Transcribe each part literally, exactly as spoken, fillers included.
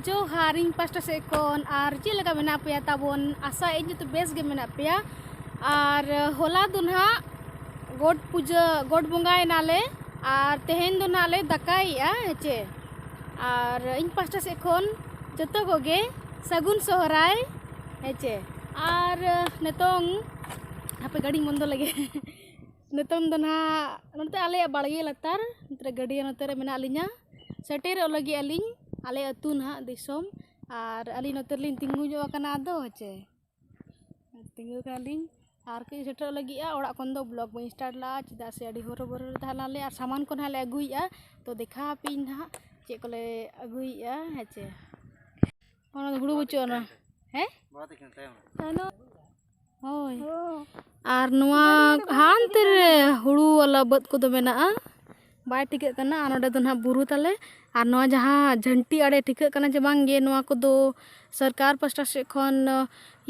ᱡᱚᱦᱟᱨ ᱤᱧ ᱯᱟᱥᱴᱟ ᱥᱮᱫ ᱠᱷᱚᱱ᱾ ᱟᱨ ᱪᱮᱫ ᱞᱮᱠᱟ ᱢᱮᱱᱟᱜ ᱯᱮᱭᱟ ᱛᱟᱵᱚᱱ? ᱟᱥᱟᱭᱟᱹᱧ ᱡᱚᱛᱚ ᱵᱮᱥ ᱜᱮ ᱢᱮᱱᱟᱜ ᱯᱮᱭᱟ᱾ ᱟᱨ ᱦᱚᱞᱟ ᱫᱚ ᱱᱟᱦᱟᱜ ᱜᱚᱴ ᱯᱩᱡᱟᱹ, ᱜᱚᱴ ᱵᱚᱸᱜᱟᱭᱮᱱᱟᱞᱮ᱾ ᱟᱨ ᱛᱮᱦᱮᱧ ᱫᱚ ᱱᱟᱦᱟᱜ ᱞᱮ ᱫᱟᱠᱟᱭᱮᱜᱼᱟ, ᱦᱮᱸ ᱪᱮ? ᱟᱨ ᱤᱧ ᱯᱟᱥᱴᱟ ᱥᱮᱫ ᱠᱷᱚᱱ ᱡᱚᱛᱚ ᱠᱚᱜᱮ ᱥᱟᱹᱜᱩᱱ ᱥᱚᱦᱨᱟᱭ, ᱦᱮᱸ ᱪᱮ? ᱟᱨ ᱱᱤᱛᱚᱝ ᱦᱟᱯᱮ ᱜᱟᱹᱰᱤᱧ ᱵᱚᱱᱫᱚ ᱞᱮᱜᱮ᱾ ᱱᱤᱛᱚᱝ ᱫᱚ ᱱᱟᱦᱟᱜ ᱱᱚᱛᱮ ᱟᱞᱮᱭᱟᱜ ᱵᱟᱲᱜᱮ ᱞᱟᱛᱟᱨ, ᱱᱚᱛᱮ ᱨᱮ ᱜᱟᱹᱰᱭᱟᱹ ᱱᱚᱛᱮ ᱨᱮ ᱢᱮᱱᱟᱜ ᱞᱤᱧᱟ᱾ ᱥᱮᱴᱮᱨᱚᱜ ᱞᱟᱹᱜᱤᱫ ᱟᱹᱞᱤᱧ ᱟᱞᱮ ᱟᱹᱛᱩ ᱱᱟᱦᱟᱜ ᱫᱤᱥᱚᱢ᱾ ᱟᱨ ᱟᱹᱞᱤᱧ ᱱᱚᱛᱮ ᱨᱮᱞᱤᱧ ᱛᱤᱸᱜᱩ ᱧᱚᱜ ᱟᱠᱟᱱᱟ, ᱟᱫᱚ ᱪᱮ ᱛᱤᱸᱜᱩ ᱠᱟᱱᱟᱞᱤᱧ᱾ ᱟᱨ ᱠᱟᱹᱡ ᱥᱮᱴᱮᱨᱚᱜ ᱞᱟᱹᱜᱤᱫᱼᱟ, ᱚᱲᱟᱜ ᱠᱷᱚᱱ ᱫᱚ ᱵᱞᱚᱜ ᱵᱟᱹᱧ ᱥᱴᱟᱨᱴ ᱞᱟᱜᱼᱟ, ᱪᱮᱫᱟᱜ ᱥᱮ ᱟᱹᱰᱤ ᱦᱚᱨᱚᱵᱚᱨᱚ ᱨᱮ ᱛᱟᱦᱮᱸ ᱞᱮᱱᱟᱞᱮ᱾ ᱟᱨ ᱥᱟᱢᱟᱱ ᱠᱚ ᱱᱟᱦᱟᱜ ᱞᱮ ᱟᱹᱜᱩᱭᱮᱫᱼᱟ, ᱛᱚ ᱫᱮᱠᱷᱟᱣ ᱟᱯᱮᱭᱟᱹᱧ ᱱᱟᱦᱟᱜ ᱪᱮᱫ ᱠᱚᱞᱮ ᱟᱹᱜᱩᱭᱮᱫᱼᱟ, ᱦᱮᱸ ᱪᱮ? ᱚᱱᱟ ᱫᱚ ᱦᱩᱲᱩ ᱵᱟᱹᱪᱩᱜ ᱟᱱᱟ, ᱦᱮᱸ? ᱛᱟᱭᱱᱚᱢ᱾ ᱦᱳᱭ᱾ ᱟᱨ ᱱᱚᱣᱟ ᱦᱟᱱᱛᱮ ᱨᱮ ᱦᱩᱲᱩ ᱣᱟᱞᱟ ᱵᱟᱹᱫᱽ ᱠᱚᱫᱚ ᱢᱮᱱᱟᱜᱼᱟ, ᱵᱟᱭ ᱴᱷᱤᱠᱟᱹᱜ ᱠᱟᱱᱟ᱾ ᱟᱨ ᱱᱚᱸᱰᱮ ᱫᱚ ᱱᱟᱦᱟᱜ ᱵᱩᱨᱩ ᱛᱟᱞᱮ᱾ ᱟᱨ ᱱᱚᱣᱟ ᱡᱟᱦᱟᱸ ᱡᱷᱟᱹᱱᱴᱤ ᱟᱲᱮ ᱴᱷᱤᱠᱟᱹᱜ ᱠᱟᱱᱟ ᱡᱮ ᱵᱟᱝ ᱜᱮ, ᱱᱚᱣᱟ ᱠᱚᱫᱚ ᱥᱚᱨᱠᱟᱨ ᱯᱟᱥᱴᱟ ᱥᱮᱫ ᱠᱷᱚᱱ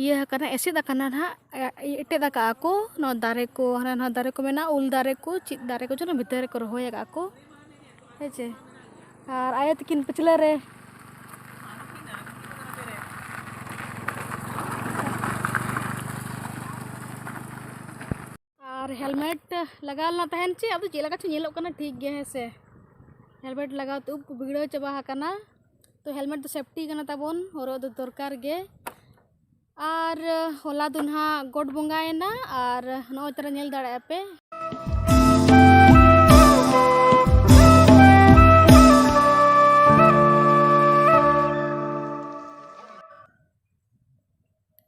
ᱤᱭᱟᱹ ᱟᱠᱟᱱᱟ, ᱮᱥᱮᱫ ᱟᱠᱟᱱᱟ ᱱᱟᱦᱟᱜ, ᱮ-, ᱮᱴᱮᱫ ᱟᱠᱟᱜᱼᱟ ᱠᱚ᱾ ᱱᱚᱣᱟ ᱫᱟᱨᱮ ᱠᱚ, ᱦᱟᱱᱟ ᱱᱚᱣᱟ ᱫᱟᱨᱮ ᱠᱚ ᱢᱮᱱᱟᱜᱼᱟ, ᱩᱞ ᱫᱟᱨᱮ ᱠᱚ, ᱪᱮᱫ ᱫᱟᱨᱮ ᱠᱚᱪᱚ ᱚᱱᱟ ᱵᱷᱤᱛᱟᱹᱨ ᱨᱮᱠᱚ ᱨᱚᱦᱚᱭ ᱟᱠᱟᱜᱼᱟ ᱠᱚ, ᱦᱮᱸ ᱪᱮ? ᱟᱨ ᱟᱭᱳ ᱛᱟᱹᱠᱤᱱ ᱯᱟᱹᱪᱷᱞᱟᱹ ᱨᱮ᱾ ᱟᱨ ᱦᱮᱞᱢᱮᱴ ᱞᱟᱜᱟᱣ ᱞᱮᱱᱟ ᱛᱟᱦᱮᱱ ᱪᱮ, ᱟᱫᱚ ᱪᱮᱫ ᱞᱮᱠᱟ ᱪᱚ ᱧᱮᱞᱚᱜ ᱠᱟᱱᱟ, ᱴᱷᱤᱠ ᱜᱮ, ᱦᱮᱸ ᱥᱮ? ᱦᱮᱞᱢᱮᱴ ᱞᱟᱜᱟᱣ ᱛᱮ ᱩᱵ ᱠᱚ ᱵᱤᱜᱽᱲᱟᱹᱣ ᱪᱟᱵᱟ ᱟᱠᱟᱱᱟ, ᱛᱚ ᱦᱮᱞᱢᱮᱴ ᱫᱚ ᱥᱮᱯᱴᱤ ᱠᱟᱱᱟ ᱛᱟᱵᱚᱱ, ᱦᱚᱨᱚᱜ ᱫᱚ ᱫᱚᱨᱠᱟᱨ ᱜᱮ᱾ ᱟᱨ ᱦᱚᱞᱟ ᱫᱚ ᱱᱟᱦᱟᱜ ᱜᱚᱴ ᱵᱚᱸᱜᱟᱭᱮᱱᱟ, ᱟᱨ ᱱᱚᱜᱼᱚᱭ ᱛᱚᱨᱟ ᱧᱮᱞ ᱫᱟᱲᱮᱭᱟᱜᱼᱟ ᱯᱮ᱾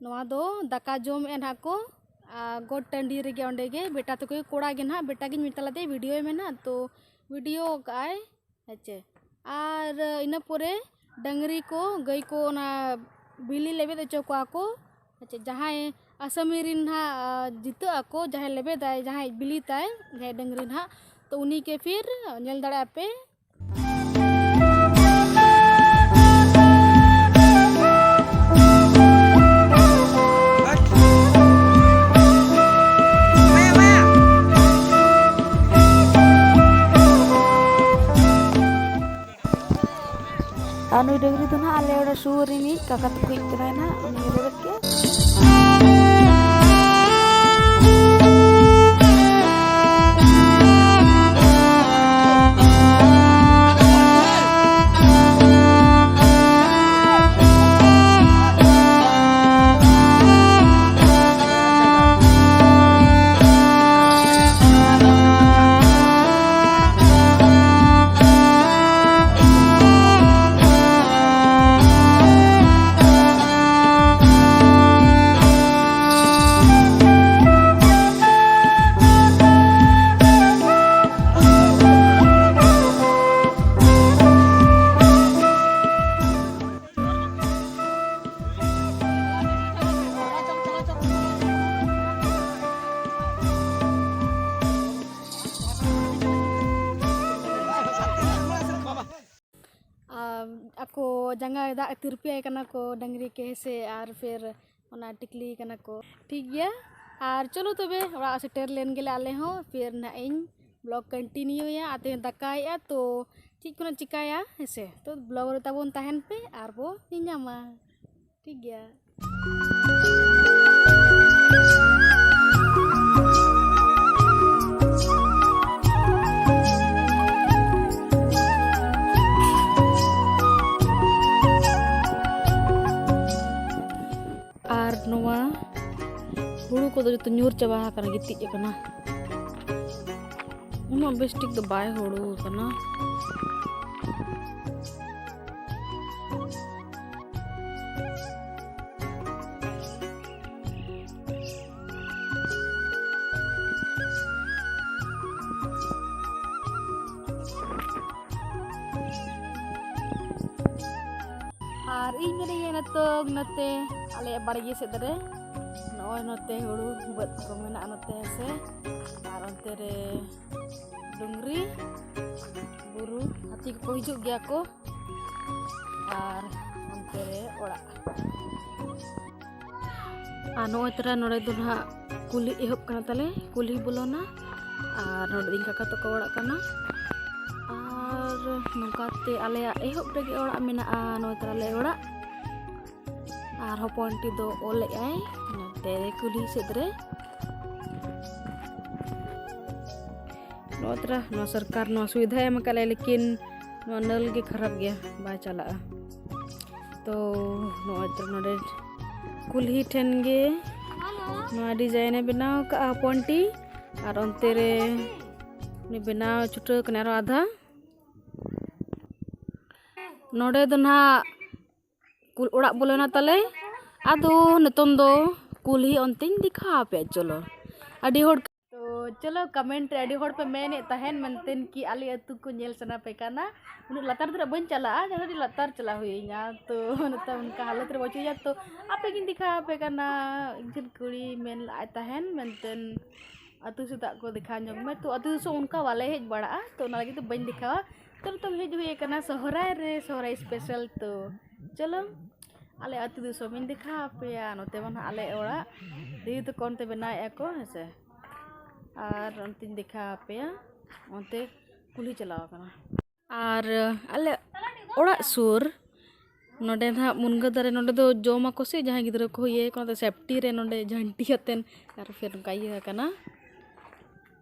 ᱱᱚᱣᱟ ᱫᱚ ᱫᱟᱠᱟ ᱡᱚᱢᱮᱫᱼᱟ ᱱᱟᱦᱟᱜ ᱠᱚ, ᱟᱨ ᱜᱚᱴ ᱴᱟᱺᱰᱤ ᱨᱮᱜᱮ, ᱚᱸᱰᱮ ᱜᱮ ᱵᱮᱴᱟ ᱛᱟᱠᱚ ᱠᱚᱲᱟ ᱜᱮ ᱱᱟᱦᱟᱜ, ᱵᱮᱴᱟ ᱜᱤᱧ ᱢᱮᱛᱟ ᱞᱮᱫᱮ ᱵᱷᱤᱰᱤᱭᱳᱭ ᱢᱮ ᱱᱟᱦᱟᱜ, ᱛᱚ ᱵᱷᱤᱰᱤᱭᱳ ᱠᱟᱜᱼᱟᱭ, ᱦᱮᱸ ᱪᱮ? ᱟᱨ ᱤᱱᱟᱹ ᱯᱚᱨᱮ ᱰᱟᱹᱝᱨᱤ ᱠᱚ, ᱜᱟᱹᱭ ᱠᱚ ᱚᱱᱟ ᱵᱤᱞᱤ ᱞᱮᱵᱮᱫ ᱦᱚᱪᱚ ᱠᱚᱣᱟ ᱠᱚ, ᱦᱮᱸ ᱪᱮ? ᱡᱟᱦᱟᱸᱭ ᱟᱥᱟᱢᱤ ᱨᱤᱱ ᱱᱟᱦᱟᱜ, ᱟ, ᱡᱤᱛᱟᱹᱜ ᱟᱠᱚ, ᱡᱟᱦᱟᱸᱭ ᱞᱮᱵᱮᱫᱟᱭ, ᱡᱟᱦᱟᱸᱭ ᱵᱤᱞᱤ ᱛᱟᱭ, ᱡᱟᱦᱟᱸᱭ ᱰᱟᱹᱝᱨᱤ ᱱᱟᱦᱟᱜ, ᱛᱚ ᱩᱱᱤ ᱜᱮ ᱯᱷᱤᱨ ᱧᱮᱞ ᱫᱟᱲᱮᱭᱟᱜᱼᱟ ᱯᱮ᱾ ᱟᱨ ᱱᱩᱭ ᱰᱟᱹᱝᱨᱤ ᱫᱚ ᱱᱟᱦᱟᱜ ᱟᱞᱮ ᱚᱲᱟᱜ ᱥᱩᱨ ᱨᱤᱱᱤᱡ ᱠᱟᱠᱟ ᱛᱟᱠᱚᱭᱤᱡ ᱠᱟᱱᱟᱭ ᱱᱟᱦᱟᱜ, ᱩᱱᱤ ᱨᱮᱵᱮᱫ ᱜᱮ᱾ ᱟᱨ ᱟᱠᱚ ᱡᱟᱸᱜᱟ ᱫᱟᱜ ᱛᱤᱨᱯᱤᱭᱟᱭ ᱠᱟᱱᱟ ᱠᱚ ᱰᱟᱹᱝᱨᱤ ᱠᱮ ᱦᱮᱸᱥᱮ, ᱟᱨ ᱯᱷᱤᱨ ᱚᱱᱟ ᱴᱤᱠᱞᱤ ᱠᱟᱱᱟ ᱠᱚ᱾ ᱴᱷᱤᱠ ᱜᱮᱭᱟ, ᱟᱨ ᱪᱚᱞᱚ ᱛᱚᱵᱮ ᱚᱲᱟᱜ ᱥᱮᱴᱮᱨ ᱞᱮᱱ ᱜᱮᱞᱮ ᱟᱞᱮ ᱦᱚᱸ, ᱯᱷᱤᱨ ᱱᱟᱦᱟᱜ ᱤᱧ ᱵᱞᱚᱜ ᱠᱚᱱᱴᱤᱱᱤᱭᱩᱭᱟ᱾ ᱟᱨ ᱛᱮᱦᱮᱧ ᱫᱟᱠᱟᱭᱮᱫᱼᱟ, ᱛᱚ ᱪᱮᱫ ᱠᱚ ᱱᱟᱜ ᱪᱤᱠᱟᱹᱭᱟ ᱦᱮᱸᱥᱮ, ᱛᱚ ᱵᱞᱚᱜ ᱨᱮ ᱛᱟᱵᱚᱱ ᱛᱟᱦᱮᱱ ᱯᱮ ᱟᱨ ᱵᱚ ᱧᱮᱧᱟᱢᱟ᱾ ᱴᱷᱤᱠ ᱜᱮᱭᱟ᱾ ᱟᱨ ᱱᱚᱣᱟ ᱦᱩᱲᱩ ᱠᱚᱫᱚ ᱡᱚᱛᱚ ᱧᱩᱨ ᱪᱟᱵᱟ ᱟᱠᱟᱱᱟ, ᱜᱤᱛᱤᱡ ᱟᱠᱟᱱᱟ᱾ ᱩᱱᱟᱹᱜ ᱵᱮᱥ ᱴᱷᱤᱠ ᱫᱚ ᱵᱟᱭ ᱦᱩᱲᱩ ᱟᱠᱟᱱᱟ᱾ ᱟᱨ ᱤᱧ ᱢᱤᱱᱟᱹᱧᱟ ᱱᱤᱛᱚᱜ ᱱᱚᱛᱮ ᱟᱞᱮᱭᱟᱜ ᱵᱟᱲᱜᱮ ᱥᱮᱫ ᱨᱮ᱾ ᱱᱚᱜᱼᱚᱭ ᱱᱚᱛᱮ ᱦᱩᱲᱩ ᱵᱟᱹᱫᱽ ᱠᱚ ᱢᱮᱱᱟᱜᱼᱟ ᱱᱚᱛᱮ ᱦᱮᱸᱥᱮ, ᱟᱨ ᱚᱱᱛᱮ ᱨᱮ ᱰᱩᱝᱨᱤ ᱵᱩᱨᱩ, ᱦᱟᱹᱛᱤ ᱠᱚᱠᱚ ᱦᱤᱡᱩᱜ ᱜᱮᱭᱟ ᱠᱚ᱾ ᱟᱨ ᱚᱱᱛᱮ ᱨᱮ ᱚᱲᱟᱜ᱾ ᱟᱨ ᱱᱚᱜᱼᱚᱭ ᱛᱚᱨᱟ ᱱᱚᱰᱮ ᱫᱚ ᱱᱟᱦᱟᱜ ᱠᱩᱞᱦᱤ ᱮᱦᱚᱵ ᱠᱟᱱᱟ ᱛᱟᱞᱮ, ᱠᱩᱞᱦᱤ ᱵᱚᱞᱚᱱᱟ᱾ ᱟᱨ ᱱᱚᱰᱮ ᱤᱧ ᱠᱟᱠᱟ ᱛᱟᱠᱚ ᱚᱲᱟᱜ ᱠᱟᱱᱟ᱾ ᱟᱨ ᱱᱚᱝᱠᱟᱛᱮ ᱟᱞᱮᱭᱟᱜ ᱮᱦᱚᱵ ᱨᱮᱜᱮ ᱚᱲᱟᱜ ᱢᱮᱱᱟᱜᱼᱟ᱾ ᱱᱚᱣᱟ ᱛᱟᱞᱮ ᱚᱲᱟᱜ᱾ ᱟᱨ ᱦᱚᱯᱚᱱᱴᱤ ᱫᱚ ᱚᱞᱮᱜᱼᱟᱭ ᱱᱚᱛᱮ ᱨᱮ ᱠᱩᱞᱦᱤ ᱥᱮᱫ ᱨᱮ᱾ ᱱᱚᱣᱟ ᱛᱟᱨᱟ ᱱᱚᱣᱟ ᱥᱚᱨᱠᱟᱨ ᱱᱚᱣᱟ ᱥᱩᱵᱤᱫᱷᱟᱭ ᱮᱢ ᱟᱠᱟᱫ ᱞᱮᱭᱟ, ᱞᱮᱠᱤᱱ ᱱᱚᱣᱟ ᱱᱟᱹᱞ ᱜᱮ ᱠᱷᱟᱨᱟᱯ ᱜᱮᱭᱟ, ᱵᱟᱭ ᱪᱟᱞᱟᱜᱼᱟ᱾ ᱛᱚ ᱱᱚᱜᱼᱚᱭ ᱛᱚ ᱱᱚᱰᱮ ᱠᱩᱞᱦᱤ ᱴᱷᱮᱱ ᱜᱮ ᱱᱚᱣᱟ ᱰᱤᱡᱟᱭᱤᱱ ᱮ ᱵᱮᱱᱟᱣ ᱟᱠᱟᱫᱼᱟ ᱦᱚᱯᱚᱱᱴᱤ, ᱟᱨ ᱚᱱᱛᱮ ᱨᱮ ᱩᱱᱤ ᱵᱮᱱᱟᱣ ᱪᱷᱩᱴᱟᱹᱣ ᱠᱟᱱᱟ ᱟᱨᱚ ᱟᱫᱷᱟ᱾ ᱱᱚᱰᱮ ᱫᱚ ᱱᱟᱦᱟᱜ ᱠᱩᱞ ᱚᱲᱟᱜ ᱵᱚᱞᱚᱱᱟ ᱛᱟᱞᱮ᱾ ᱟᱫᱚ ᱱᱤᱛᱚᱝ ᱫᱚ ᱠᱩᱞᱦᱤ ᱚᱱᱛᱮᱧ ᱫᱮᱠᱷᱟᱣ ᱟᱯᱮᱭᱟ᱾ ᱪᱚᱞᱚ, ᱟᱹᱰᱤ ᱦᱚᱲ, ᱛᱚ ᱪᱚᱞᱚ, ᱠᱚᱢᱮᱱᱴ ᱨᱮ ᱟᱹᱰᱤ ᱦᱚᱲ ᱯᱮ ᱢᱮᱱᱮᱫ ᱛᱟᱦᱮᱱ ᱢᱮᱱᱛᱮᱱ ᱠᱤ ᱟᱞᱮ ᱟᱹᱛᱩ ᱠᱚ ᱧᱮᱞ ᱥᱟᱱᱟ ᱯᱮ ᱠᱟᱱᱟ᱾ ᱩᱱᱟᱹᱜ ᱞᱟᱛᱟᱨ ᱫᱷᱟᱨᱟ ᱵᱟᱹᱧ ᱪᱟᱞᱟᱜᱼᱟ, ᱡᱟᱦᱟᱸ ᱟᱹᱰᱤ ᱞᱟᱛᱟᱨ ᱪᱟᱞᱟᱜ ᱦᱩᱭᱩᱜᱼᱟ᱾ ᱛᱚ ᱱᱤᱛᱚᱝ ᱚᱱᱠᱟ ᱦᱟᱞᱚᱛ ᱨᱮ ᱵᱟᱹᱪᱩᱜ ᱤᱧᱟ, ᱛᱚ ᱟᱯᱮ ᱜᱤᱧ ᱫᱮᱠᱷᱟᱣ ᱟᱯᱮ ᱠᱟᱱᱟ᱾ ᱤᱧ ᱴᱷᱮᱱ ᱠᱩᱲᱤ ᱢᱮᱱ ᱞᱟᱜᱼᱟᱭ ᱛᱟᱦᱮᱱ ᱢᱮᱱᱛᱮᱱ ᱟᱹᱛᱩ ᱥᱮᱫᱟᱜ ᱠᱚ ᱫᱮᱠᱷᱟᱣ ᱧᱚᱜ ᱢᱮ᱾ ᱛᱚ ᱟᱹᱛᱩ ᱫᱤᱥᱚᱢ ᱚᱱᱠᱟ ᱵᱟᱞᱮ ᱦᱮᱡ ᱵᱟᱲᱟᱜᱼᱟ, ᱛᱚ ᱚᱱᱟ ᱞᱟᱹᱜᱤᱫ ᱛᱮ ᱵᱟᱹᱧ ᱫᱮᱠᱷᱟᱣᱟ᱾ ᱛᱚ ᱱᱤᱛᱚᱝ ᱦᱮᱡ ᱦᱩᱭ ᱟᱠᱟᱱᱟ ᱥᱚᱦᱨᱟᱭ ᱨᱮ, ᱥᱚᱦᱨᱟᱭ ᱥᱯᱮᱥᱟᱞ᱾ ᱛᱚ ᱪᱚᱞᱚ, ᱟᱞᱮ ᱟᱹᱛᱩ ᱫᱤᱥᱚᱢ ᱤᱧ ᱫᱮᱠᱷᱟᱣ ᱟᱯᱮᱭᱟ᱾ ᱱᱚᱛᱮ ᱢᱟ ᱱᱟᱦᱟᱜ ᱟᱞᱮ ᱚᱲᱟᱜ ᱫᱤᱫᱤ ᱛᱟᱠᱚ ᱚᱱᱛᱮ ᱵᱮᱱᱟᱣᱮᱫᱼᱟ ᱠᱚ, ᱦᱮᱸ ᱥᱮ᱾ ᱟᱨ ᱚᱱᱛᱮᱧ ᱫᱮᱠᱷᱟᱣ ᱟᱯᱮᱭᱟ, ᱚᱱᱛᱮ ᱠᱩᱞᱦᱤ ᱪᱟᱞᱟᱣ ᱟᱠᱟᱱᱟ᱾ ᱟᱨ ᱟᱞᱮ ᱚᱲᱟᱜ ᱥᱩᱨ ᱱᱚᱰᱮ ᱱᱟᱦᱟᱜ ᱢᱩᱱᱜᱟᱹ ᱫᱟᱨᱮ, ᱱᱚᱰᱮ ᱫᱚ ᱡᱚᱢ ᱟᱠᱚ ᱥᱮ ᱡᱟᱦᱟᱸᱭ ᱜᱤᱫᱽᱨᱟᱹ ᱠᱚ ᱤᱭᱟᱹᱭᱟᱠᱚ, ᱚᱱᱟᱛᱮ ᱥᱮᱯᱴᱤ ᱨᱮ ᱱᱚᱰᱮ ᱡᱷᱟᱹᱱᱴᱤ ᱟᱛᱮᱱ ᱟᱨ ᱯᱷᱤᱨ ᱱᱚᱝᱠᱟ ᱤᱭᱟᱹ ᱟᱠᱟᱱᱟ᱾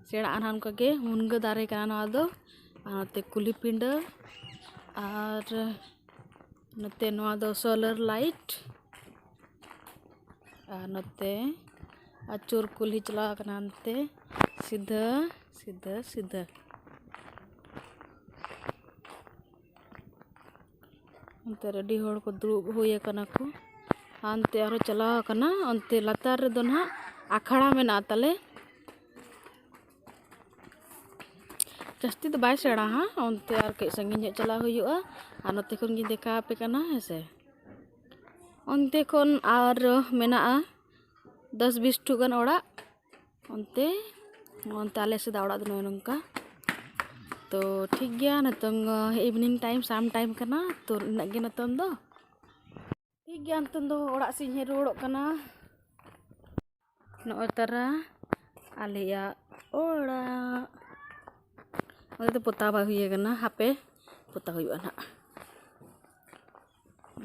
ᱥᱮᱬᱟ ᱟᱱ ᱚᱱᱠᱟ ᱜᱮ ᱢᱩᱱᱜᱟᱹ ᱫᱟᱨᱮ ᱠᱟᱱᱟ ᱱᱚᱣᱟ ᱫᱚ᱾ ᱟᱨ ᱱᱚᱛᱮ ᱠᱩᱞᱦᱤ ᱯᱤᱸᱰᱟᱹ, ᱟᱨ ᱱᱚᱛᱮ ᱱᱚᱣᱟ ᱫᱚ ᱥᱳᱞᱟᱨ ᱞᱟᱭᱤᱴ, ᱟᱨ ᱱᱚᱛᱮ ᱟᱹᱪᱩᱨ ᱠᱩᱞᱦᱤ ᱪᱟᱞᱟᱣ ᱟᱠᱟᱱᱟ ᱦᱟᱱᱛᱮ ᱥᱤᱫᱷᱟᱹ ᱥᱤᱫᱷᱟᱹ ᱥᱤᱫᱷᱟᱹ᱾ ᱚᱱᱛᱮ ᱨᱮ ᱟᱹᱰᱤ ᱦᱚᱲ ᱠᱚ ᱫᱩᱲᱩᱵ ᱦᱩᱭ ᱟᱠᱟᱱᱟ ᱠᱚ᱾ ᱦᱟᱱᱛᱮ ᱟᱨᱦᱚᱸ ᱪᱟᱞᱟᱣ ᱟᱠᱟᱱᱟ, ᱚᱱᱛᱮ ᱞᱟᱛᱟᱨ ᱨᱮᱫᱚ ᱱᱟᱦᱟᱜ ᱟᱠᱷᱲᱟ ᱢᱮᱱᱟᱜᱼᱟ ᱛᱟᱞᱮ᱾ ᱡᱟᱹᱥᱛᱤ ᱫᱚ ᱵᱟᱭ ᱥᱮᱬᱟ ᱦᱟ, ᱚᱱᱛᱮ ᱟᱨ ᱠᱟᱹᱡ ᱥᱟᱺᱜᱤᱧ ᱧᱚᱜ ᱪᱟᱞᱟᱣ ᱦᱩᱭᱩᱜᱼᱟ᱾ ᱟᱨ ᱱᱚᱛᱮ ᱠᱷᱚᱱ ᱜᱤᱧ ᱫᱮᱠᱷᱟᱣ ᱟᱯᱮ ᱠᱟᱱᱟ, ᱦᱮᱸ ᱥᱮ᱾ ᱚᱱᱛᱮ ᱠᱷᱚᱱ ᱟᱨ ᱢᱮᱱᱟᱜᱼᱟ ᱫᱚᱥ ᱵᱤᱥ ᱴᱷᱩ ᱜᱟᱱ ᱚᱲᱟᱜ ᱚᱱᱛᱮ᱾ ᱚᱱᱛᱮ ᱟᱞᱮ ᱥᱮᱫᱟᱜ ᱚᱲᱟᱜ ᱫᱚ ᱱᱚᱜᱼᱚᱭ ᱱᱚᱝᱠᱟ᱾ ᱛᱚ ᱴᱷᱤᱠ ᱜᱮᱭᱟ, ᱱᱤᱛᱚᱝ evening time, ᱥᱟᱢ time ᱠᱟᱱᱟ, ᱛᱚ ᱤᱱᱟᱹᱜ ᱜᱮ ᱱᱤᱛᱚᱝ ᱫᱚ᱾ ᱴᱷᱤᱠ ᱜᱮᱭᱟ, ᱱᱤᱛᱚᱝ ᱫᱚ ᱚᱲᱟᱜ ᱥᱮᱫ ᱤᱧ ᱦᱮᱡ ᱨᱩᱣᱟᱹᱲᱚᱜ ᱠᱟᱱᱟ᱾ ᱱᱚᱜᱼᱚᱭ ᱛᱟᱨᱟ ᱟᱞᱮᱭᱟᱜ ᱚᱲᱟᱜ᱾ ᱚᱸᱰᱮ ᱫᱚ ᱯᱚᱛᱟᱣ ᱵᱟᱭ ᱦᱩᱭ ᱟᱠᱟᱱᱟ, ᱦᱟᱯᱮ ᱯᱚᱛᱟᱣ ᱦᱩᱭᱩᱜᱼᱟ ᱱᱟᱦᱟᱜ᱾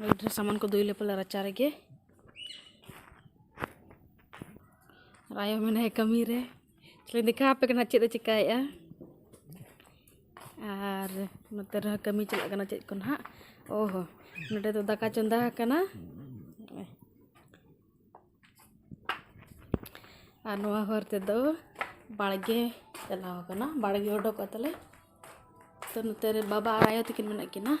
ᱟᱹᱰᱤ ᱰᱷᱮᱨ ᱥᱟᱢᱟᱱ ᱠᱚ ᱫᱩᱭ ᱞᱮᱯᱮ ᱨᱟᱪᱟ ᱨᱮᱜᱮ᱾ ᱟᱨ ᱟᱭᱳ ᱢᱮᱱᱟᱭᱟ ᱠᱟᱹᱢᱤ ᱨᱮ᱾ ᱪᱚᱞᱚᱧ ᱫᱮᱠᱷᱟᱣ ᱟᱯᱮ ᱠᱟᱱᱟ ᱪᱮᱫ ᱮ ᱪᱤᱠᱟᱹᱭᱮᱫᱼᱟ᱾ ᱟᱨ ᱱᱚᱛᱮ ᱨᱮᱦᱚᱸ ᱠᱟᱹᱢᱤ ᱪᱟᱞᱟᱜ ᱠᱟᱱᱟ ᱪᱮᱫ ᱠᱚ ᱱᱟᱦᱟᱜ᱾ ᱚ ᱦᱚ, ᱱᱚᱰᱮ ᱫᱚ ᱫᱟᱠᱟ ᱪᱚᱸᱫᱟ ᱟᱠᱟᱱᱟ᱾ ᱟᱨ ᱱᱚᱣᱟ ᱦᱚᱨ ᱛᱮᱫᱚ ᱵᱟᱲᱜᱮ ᱪᱟᱞᱟᱣ ᱟᱠᱟᱱᱟ, ᱵᱟᱲᱜᱮ ᱚᱰᱚᱠᱚᱜ ᱛᱟᱞᱮ᱾ ᱛᱚ ᱱᱚᱛᱮ ᱨᱮ ᱵᱟᱵᱟ ᱟᱨ ᱟᱭᱳ ᱛᱟᱹᱠᱤᱱ ᱢᱮᱱᱟᱜ ᱠᱤᱱᱟ᱾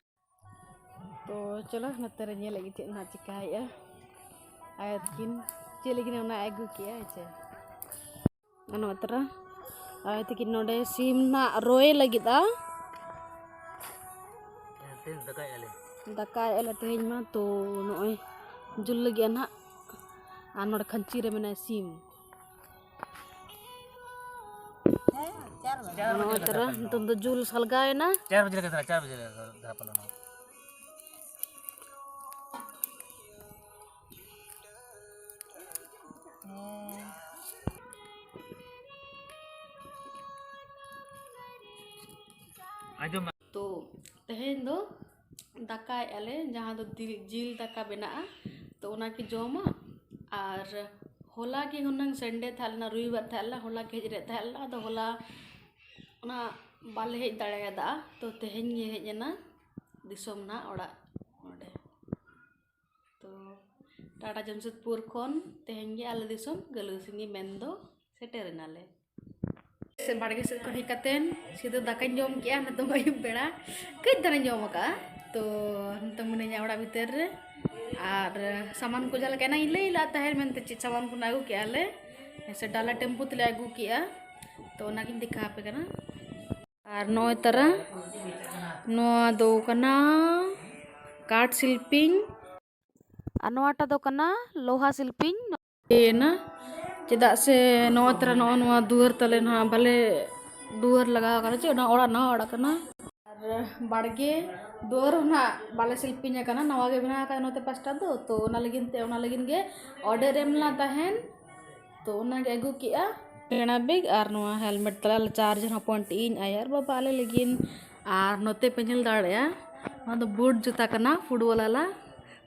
ᱛᱚ ᱪᱚᱞᱚ ᱱᱚᱛᱮ ᱨᱮ ᱧᱮᱞᱮᱫ ᱜᱮ ᱪᱮᱫ ᱱᱟᱦᱟᱜ ᱪᱤᱠᱟᱹᱭᱮᱫᱼᱟ᱾ ᱟᱭᱳ ᱛᱟᱹᱠᱤᱱ ᱪᱮᱫ ᱞᱟᱹᱜᱤᱫ ᱚᱱᱟ ᱟᱹᱜᱩ ᱠᱮᱜᱼᱟ ᱦᱮᱸ ᱪᱮ᱾ ᱱᱚᱣᱟ ᱛᱟᱨᱟ ᱟᱭᱳ ᱛᱟᱹᱠᱤᱱ ᱱᱚᱰᱮ ᱥᱤᱢ ᱱᱟᱜ ᱨᱚᱭᱮ ᱞᱟᱹᱜᱤᱫᱼᱟ᱾ ᱛᱮᱦᱮᱧ ᱫᱟᱠᱟᱭᱮᱫᱼᱟ ᱞᱮ᱾ ᱫᱟᱠᱟᱭᱮᱫᱼᱟ ᱞᱮ ᱛᱮᱦᱮᱧ ᱢᱟ, ᱛᱚ ᱱᱚᱜᱼᱚᱭ ᱡᱩᱞ ᱞᱟᱹᱜᱤᱫᱼᱟ ᱱᱟᱜ᱾ ᱟᱨ ᱱᱚᱰᱮ ᱠᱷᱟᱹᱧᱪᱤ ᱨᱮ ᱢᱮᱱᱟᱭᱟ ᱥᱤᱢ᱾ ᱱᱚᱜᱼᱚᱭ ᱛᱟᱨᱟ ᱱᱤᱛᱚᱝ ᱫᱚ ᱡᱩᱞ ᱥᱟᱞᱜᱟᱣᱮᱱᱟ᱾ ᱪᱟᱨ ᱵᱟᱡᱮ ᱞᱮᱠᱟ ᱫᱷᱟᱨᱟ, ᱪᱟᱨ ᱵᱟᱡᱮ ᱞᱮᱠᱟ ᱫᱷᱟᱨᱟ ᱯᱟᱞᱮᱱ ᱦᱚᱸ᱾ ᱛᱚ ᱛᱮᱦᱮᱧ ᱫᱚ ᱫᱟᱠᱟᱭᱮᱫᱼᱟ ᱞᱮ, ᱡᱟᱦᱟᱸ ᱫᱚ ᱫᱤᱞ-, ᱡᱤᱞ ᱫᱟᱠᱟ ᱵᱮᱱᱟᱜᱼᱟ, ᱛᱚ ᱚᱱᱟ ᱜᱮ ᱡᱚᱢᱟ᱾ ᱟᱨ ᱦᱚᱞᱟ ᱜᱮ ᱦᱩᱱᱟᱹᱝ ᱥᱟᱱᱰᱮ ᱛᱟᱦᱮᱸ ᱞᱮᱱᱟ, ᱨᱚᱵᱤᱵᱟᱨ ᱛᱟᱦᱮᱸ ᱞᱮᱱᱟ, ᱦᱚᱞᱟ ᱜᱮ ᱦᱮᱡ ᱨᱮᱭᱟᱜ ᱛᱟᱦᱮᱸ ᱞᱮᱱᱟ, ᱟᱫᱚ ᱦᱚᱞᱟ ᱚᱱᱟ ᱵᱟᱞᱮ ᱦᱮᱡ ᱫᱟᱲᱮᱭᱟᱫᱟ, ᱛᱚ ᱛᱮᱦᱮᱧ ᱜᱮ ᱦᱮᱡ ᱮᱱᱟ ᱫᱤᱥᱚᱢ ᱱᱟᱦᱟᱜ ᱚᱲᱟᱜ ᱱᱚᱰᱮ᱾ ᱛᱚ ᱴᱟᱴᱟ ᱡᱟᱢᱥᱮᱫᱽᱯᱩᱨ ᱠᱷᱚᱱ ᱛᱮᱦᱮᱧ ᱜᱮ ᱟᱞᱮ ᱫᱤᱥᱚᱢ ᱜᱟᱹᱞᱩᱥᱤᱝᱜᱤ ᱢᱮᱱ ᱫᱚ ᱥᱮᱴᱮᱨ ᱮᱱᱟᱞᱮ᱾ ᱥᱮ ᱵᱟᱲᱜᱮ ᱥᱮᱫ ᱠᱷᱚᱱ ᱦᱮᱡ ᱠᱟᱛᱮᱱ ᱥᱤᱫᱷᱟᱹ ᱫᱟᱠᱟᱧ ᱡᱚᱢ ᱠᱮᱜᱼᱟ, ᱱᱤᱛᱚᱝ ᱟᱹᱭᱩᱵ ᱵᱮᱲᱟ ᱠᱟᱹᱡ ᱫᱷᱟᱨᱟᱧ ᱡᱚᱢ ᱟᱠᱟᱜᱼᱟ᱾ ᱛᱚ ᱱᱤᱛᱚᱝ ᱢᱤᱱᱟᱹᱧᱟ ᱚᱲᱟᱜ ᱵᱷᱤᱛᱟᱹᱨ ᱨᱮ, ᱟᱨ ᱥᱟᱢᱟᱱ ᱠᱚ ᱡᱟᱦᱟᱸ ᱞᱮᱠᱟ ᱮᱱᱟᱝ ᱤᱧ ᱞᱟᱹᱭ ᱞᱟᱜ ᱛᱟᱦᱮᱸᱫ ᱢᱮᱱᱛᱮ ᱪᱮᱫ ᱥᱟᱢᱟᱱ ᱠᱚ ᱟᱹᱜᱩ ᱠᱮᱜᱼᱟ ᱞᱮ, ᱥᱮ ᱰᱟᱞᱟ ᱴᱮᱢᱯᱩ ᱛᱮᱞᱮ ᱟᱹᱜᱩ ᱠᱮᱜᱼᱟ᱾ ᱛᱚ ᱚᱱᱟᱜᱤᱧ ᱫᱮᱠᱷᱟᱣ ᱟᱯᱮ ᱠᱟᱱᱟ᱾ ᱟᱨ ᱱᱚᱜᱼᱚᱭ ᱛᱟᱨᱟ ᱱᱚᱣᱟ ᱫᱚ ᱠᱟᱱᱟ ᱠᱟᱴ ᱥᱤᱞᱯᱤᱧ, ᱟᱨ ᱱᱚᱣᱟᱴᱟᱜ ᱫᱚ ᱠᱟᱱᱟ ᱞᱳᱦᱟ ᱥᱤᱞᱯᱤᱧ᱾ ᱮᱱᱟ, ᱪᱮᱫᱟᱜ ᱥᱮ ᱱᱚᱣᱟ ᱛᱟᱨᱟ ᱱᱚᱜᱼᱚ ᱱᱚᱣᱟ ᱫᱩᱣᱟᱹᱨ ᱛᱟᱞᱮ ᱱᱟᱦᱟᱜ ᱵᱟᱞᱮ ᱫᱩᱣᱟᱹᱨ ᱞᱟᱜᱟᱣ ᱠᱟᱱᱟ, ᱪᱮ ᱚᱱᱟ ᱚᱲᱟᱜ, ᱱᱟᱣᱟ ᱚᱲᱟᱜ ᱠᱟᱱᱟ᱾ ᱟᱨ ᱵᱟᱲᱜᱮ ᱫᱩᱣᱟᱹᱨ ᱦᱚᱸ ᱱᱟᱦᱟᱜ ᱵᱟᱞᱮ ᱥᱤᱞᱯᱤᱧ ᱟᱠᱟᱱᱟ, ᱱᱟᱣᱟ ᱜᱮ ᱵᱮᱱᱟᱣ ᱟᱠᱟᱱᱟ ᱱᱚᱛᱮ ᱯᱟᱥᱴᱟ ᱫᱚ᱾ ᱛᱚ ᱚᱱᱟ ᱞᱟᱹᱜᱤᱫ ᱛᱮ, ᱚᱱᱟ ᱞᱟᱹᱜᱤᱫ ᱜᱮ ᱚᱰᱟᱨ ᱮᱢ ᱞᱮᱱᱟ ᱛᱟᱦᱮᱱ, ᱛᱚ ᱚᱱᱟᱜᱮ ᱟᱹᱜᱩ ᱠᱮᱜᱼᱟ᱾ ᱥᱮᱬᱟ ᱵᱮᱜᱽ ᱟᱨ ᱱᱚᱣᱟ ᱦᱮᱞᱢᱮᱴ ᱛᱟᱞᱮ ᱟᱞᱮ ᱪᱟᱨ ᱡᱚᱱ ᱦᱚᱯᱚᱱ ᱴᱤᱡ ᱤᱧ, ᱟᱭᱳ ᱟᱨ ᱵᱟᱵᱟ ᱟᱞᱮ ᱞᱟᱹᱜᱤᱫ᱾ ᱟᱨ ᱱᱚᱛᱮ ᱯᱮ ᱧᱮᱞ ᱫᱟᱲᱮᱭᱟᱜᱼᱟ, ᱱᱚᱣᱟ ᱫᱚ ᱵᱩᱴ ᱡᱩᱛᱟ ᱠᱟᱱᱟ, ᱯᱷᱩᱴᱵᱚᱞ ᱟᱞᱟ᱾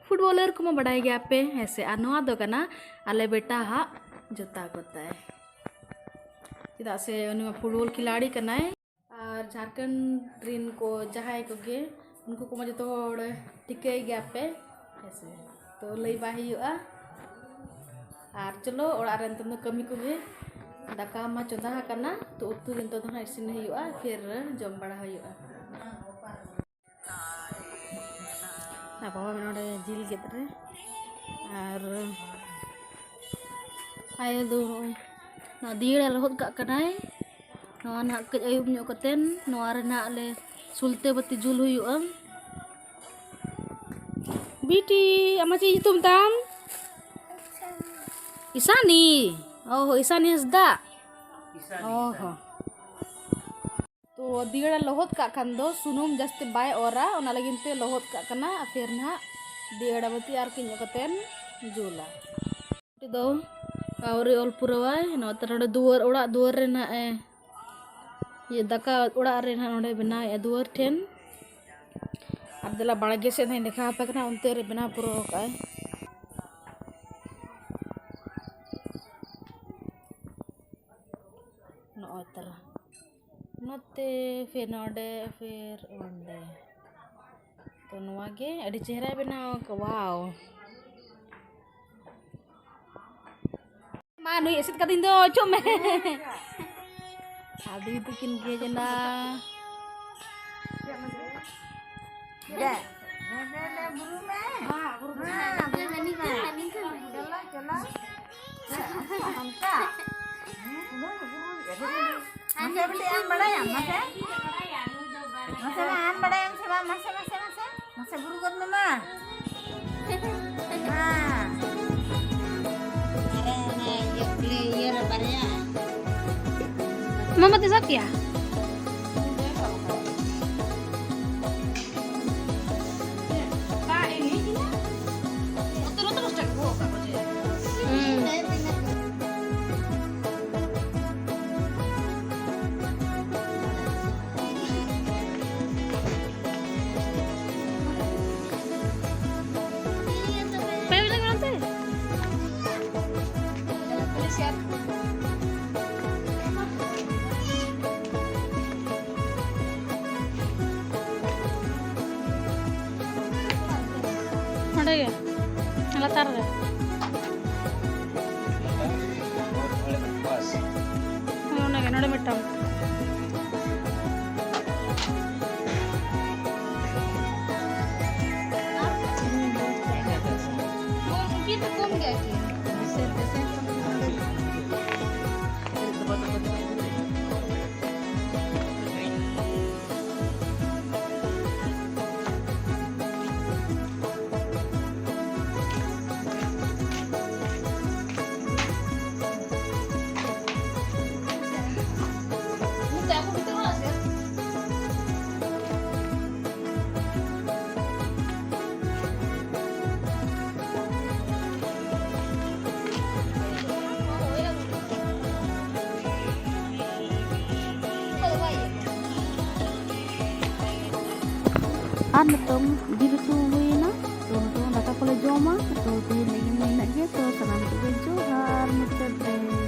ᱯᱷᱩᱴᱵᱚᱞᱟᱨ ᱠᱚᱢᱟ ᱵᱟᱰᱟᱭ ᱜᱮᱭᱟ ᱯᱮ, ᱦᱮᱸ ᱥᱮ? ᱟᱨ ᱱᱚᱣᱟ ᱫᱚ ᱠᱟᱱᱟ ᱟᱞᱮ ᱵᱮᱴᱟ ᱦᱟᱜ ᱡᱩᱛᱟ ᱠᱚᱛᱟᱭ, ᱪᱮᱫᱟᱜ ᱥᱮ ᱩᱱᱤ ᱢᱟ ᱯᱷᱩᱴᱵᱚᱞ ᱠᱷᱤᱞᱟᱲᱤ ᱠᱟᱱᱟᱭ᱾ ᱟᱨ ᱡᱷᱟᱲᱠᱷᱚᱸᱰ ᱨᱤᱱ ᱠᱚ ᱡᱟᱦᱟᱸᱭ ᱠᱚᱜᱮ, ᱩᱱᱠᱩ ᱠᱚᱢᱟ ᱡᱚᱛᱚ ᱦᱚᱲ ᱴᱷᱤᱠᱟᱹᱭ ᱜᱮᱭᱟ ᱯᱮ, ᱦᱮᱸ ᱥᱮ? ᱛᱚ ᱞᱟᱹᱭ ᱵᱟᱭ ᱦᱩᱭᱩᱜᱼᱟ᱾ ᱟᱨ ᱪᱚᱞᱚ ᱚᱲᱟᱜ ᱨᱮ ᱱᱤᱛᱚᱝ ᱫᱚ ᱠᱟᱹᱢᱤ ᱠᱚᱜᱮ, ᱫᱟᱠᱟ ᱢᱟ ᱪᱚᱸᱫᱟ ᱟᱠᱟᱱᱟ, ᱛᱚ ᱩᱛᱩ ᱜᱮ ᱱᱤᱛᱚᱜ ᱫᱚ ᱦᱟᱸᱜ ᱤᱥᱤᱱ ᱦᱩᱭᱩᱜᱼᱟ, ᱯᱷᱤᱨ ᱡᱚᱢ ᱵᱟᱲᱟ ᱦᱩᱭᱩᱜᱼᱟ᱾ ᱟᱨ ᱵᱟᱵᱟ ᱢᱮᱱᱟᱭᱟ ᱱᱚᱰᱮ ᱡᱤᱞ ᱜᱮᱫ ᱨᱮ, ᱟᱨ ᱟᱭᱳ ᱫᱚ ᱱᱚᱜᱼᱚᱭ ᱱᱚᱣᱟ ᱫᱤᱭᱟᱹᱲᱟ ᱞᱚᱦᱚᱫ ᱠᱟᱜ ᱠᱟᱱᱟᱭ᱾ ᱱᱚᱣᱟ ᱱᱟᱦᱟᱜ ᱠᱟᱹᱡ ᱟᱹᱭᱩᱵ ᱧᱚᱜ ᱠᱟᱛᱮᱱ ᱱᱚᱣᱟ ᱨᱮ ᱱᱟᱦᱟᱜ ᱞᱮ ᱥᱩᱞᱛᱟᱹ ᱵᱟᱹᱛᱤ ᱡᱩᱞ ᱦᱩᱭᱩᱜᱼᱟ᱾ ᱵᱤᱴᱤ, ᱟᱢᱟᱜ ᱪᱮᱫ ᱧᱩᱛᱩᱢ ᱛᱟᱢ? ᱤᱥᱟᱱᱤ᱾ ᱚ ᱦᱚ, ᱤᱥᱟᱱᱤ ᱦᱟᱸᱥᱫᱟ᱾ ᱚ ᱦᱚ᱾ ᱛᱚ ᱫᱤᱭᱟᱹᱲᱟ ᱞᱚᱦᱚᱫ ᱠᱟᱜ ᱠᱷᱟᱱ ᱫᱚ ᱥᱩᱱᱩᱢ ᱡᱟᱹᱥᱛᱤ ᱵᱟᱭ ᱚᱨᱟ, ᱚᱱᱟ ᱞᱟᱹᱜᱤᱫ ᱛᱮ ᱞᱚᱦᱚᱫ ᱠᱟᱜ ᱠᱟᱱᱟ᱾ ᱟᱨ ᱯᱷᱤᱨ ᱱᱟᱦᱟᱜ ᱫᱤᱭᱟᱹᱲᱟ ᱵᱟᱹᱛᱤ ᱟᱨ ᱠᱟᱹᱡ ᱧᱚᱜ ᱠᱟᱛᱮᱱ ᱡᱩᱞᱟ᱾ ᱱᱚᱛᱮ ᱫᱚ ᱟᱹᱣᱨᱤ ᱚᱞ ᱯᱩᱨᱟᱹᱣᱟᱭ᱾ ᱱᱚᱛᱮ ᱱᱚᱰᱮ ᱫᱩᱣᱟᱹᱨ ᱚᱲᱟᱜ, ᱫᱩᱣᱟᱹᱨ ᱨᱮ ᱱᱟᱦᱟᱜ ᱮ, ᱤᱭᱟᱹ, ᱫᱟᱠᱟ ᱚᱲᱟᱜ ᱨᱮ ᱱᱟᱦᱟᱜ ᱱᱚᱰᱮ ᱵᱮᱱᱟᱣᱮᱫᱼᱟ ᱫᱩᱣᱟᱹᱨ ᱴᱷᱮᱱ᱾ ᱟᱨ ᱫᱮᱞᱟ ᱵᱟᱲᱜᱮ ᱥᱮᱫ ᱦᱚᱸᱧ ᱫᱮᱠᱷᱟᱣ ᱟᱯᱮ ᱠᱟᱱᱟ, ᱚᱱᱛᱮ ᱨᱮ ᱵᱮᱱᱟᱣ ᱯᱩᱨᱟᱹᱣ ᱟᱠᱟᱫᱼᱟᱭ᱾ ᱱᱚᱜᱼᱚᱭ ᱛᱟᱨᱟ᱾ ᱱᱚᱛᱮ, ᱯᱷᱤᱨ ᱱᱚᱰᱮ, ᱯᱷᱤᱨ ᱚᱸᱰᱮ᱾ ᱛᱚ ᱱᱚᱣᱟ ᱜᱮ ᱟᱹᱰᱤ ᱪᱮᱦᱨᱟᱭ ᱵᱮᱱᱟᱣ ᱟᱠᱟᱫ, wow᱾ ᱢᱟ ᱱᱩᱭ ᱮᱥᱮᱫ ᱠᱟᱹᱫᱤᱧ ᱫᱚ, ᱚᱪᱚᱜ ᱢᱮ᱾ ᱟᱹᱰᱤ ᱛᱤᱠᱤᱱ ᱜᱮ ᱡᱮᱱᱟ᱾ ᱫᱮ, ᱫᱮ, ᱫᱮ, ᱫᱮ, ᱵᱩᱨᱩ ᱢᱮ᱾ ᱦᱮᱸ, ᱵᱩᱨᱩ ᱢᱮ᱾ ᱦᱮᱸ, ᱵᱩᱨᱩ ᱢᱮ᱾ ᱪᱚᱞᱚ, ᱪᱚᱞᱚ᱾ ᱚᱱᱠᱟ᱾ ᱦᱮᱸ, ᱵᱩᱨᱩ, ᱵᱩᱨᱩ᱾ ᱢᱟᱥᱮ ᱵᱤᱴᱤ, ᱟᱢ ᱵᱟᱲᱟᱭᱟᱢ? ᱢᱟᱥᱮ? ᱢᱟᱥᱮ ᱢᱟ, ᱟᱢ ᱵᱟᱲᱟᱭᱟᱢ ᱥᱮ ᱵᱟᱝ? ᱢᱟᱥᱮ, ᱢᱟᱥᱮ, ᱢᱟᱥᱮ᱾ ᱢᱟᱥᱮ ᱵᱩᱨᱩ ᱜᱚᱫ ᱢᱮ ᱢᱟ᱾ ᱢᱟ᱾ ᱟᱨᱮ, ᱚᱱᱟ ᱤᱭᱟᱹ, ᱠᱩᱞᱤ ᱤᱭᱟᱹ ᱨᱮ ᱵᱟᱨᱭᱟ᱾ ᱢᱟᱢᱟ ᱛᱮ ᱥᱟᱵ ᱠᱮᱭᱟ? ᱦᱩᱸ᱾ ᱞᱟᱛᱟᱨ ᱨᱮ᱾ ᱦᱮᱸ, ᱚᱱᱟᱜᱮ, ᱱᱚᱰᱮ ᱢᱤᱫᱴᱟᱝ᱾ ᱩᱱᱠᱤᱱ ᱫᱚ ᱠᱚᱢ ᱜᱮᱭᱟ ᱠᱤᱱ᱾ ᱟᱨ ᱱᱤᱛᱚᱝ ᱡᱤᱞ ᱩᱛᱩ ᱦᱩᱭᱮᱱᱟ, ᱛᱚ ᱱᱤᱛᱚᱝ ᱫᱟᱠᱟ ᱠᱚᱞᱮ ᱡᱚᱢᱟ᱾ ᱛᱚ ᱛᱮᱦᱮᱧ ᱞᱟᱹᱜᱤᱫ ᱫᱚ ᱤᱱᱟᱹᱜ ᱜᱮ᱾ ᱛᱚ ᱥᱟᱱᱟᱢ ᱠᱚᱜᱮ ᱡᱚᱦᱟᱨ ᱢᱩᱪᱟᱹᱫ ᱨᱮ᱾